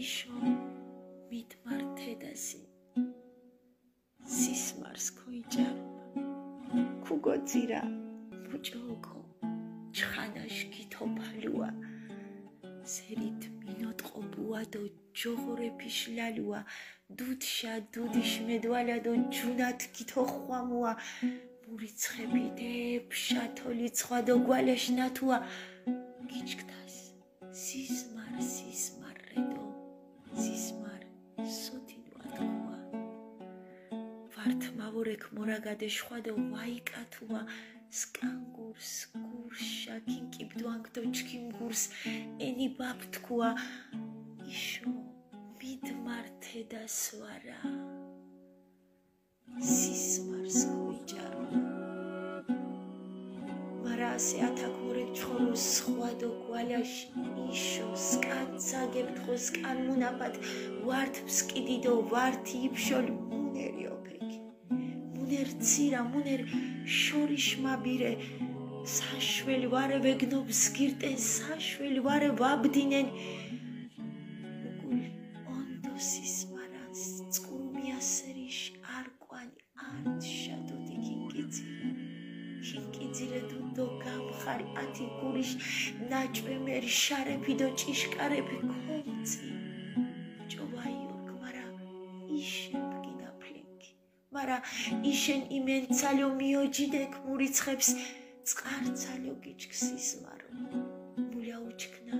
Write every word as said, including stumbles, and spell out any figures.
იშო მიდმართედასი სისმარს ქოიჭარო. ქუგოძირა მუჭო ოკო ჩხანაშ გითოფალუა. სერით მინოტყობუა დო ჯოღორეფიშ ვალუა. დუდშა დუდიშ მედვალა დო ჯუნათ გითოხვამუა. მურიცხეფით ე ფშა თოლი ცხვადო გვალეშ ნათუა. გიჩქთას სისმარ სისმარ რედო სისმარ სოთინუა თქუა. ვართ მავორექ მორაგადე ხვადო ვაიკათუა. სკან გურს გურშა ქინკიბდუანქ დო ჩქიმ გურს ენი ბაფ თქუა. იშო მიდმართედას ვარა სისმარს ქოიჭარო. მარა ასე ათაქ მორეკ ჩხორო სხვადო გვალაშ იშო სკანცა გებთხო სკან მუნაფათ ვართ ფსკიდიდო ვართ იფშოლ მუნერი ოკექი. მუნერ ცირა მუნერ შორიშ მაბირე. საშველი ვარე ვეგნობ სგირტენ საშველი ვარე ვაბდინენ. უკულ ონდო სისმარანს წყურუმია სერიშ არკვანი არტ შადუდი ქინკიძირე. ქინკიძირე დუდო გამხარი ათი გურიშ ნაჭვემერი შარეფი დო ჭიშკარეფი ქომწი. ჭოვაიორ გმარა იშენ გინაფლენქი. მარა იშენ იმენ ცალო მიოჯიდეკ მურიცხებს. წყარ ცალო გიჩქ სისმარო. მულა უჩქნა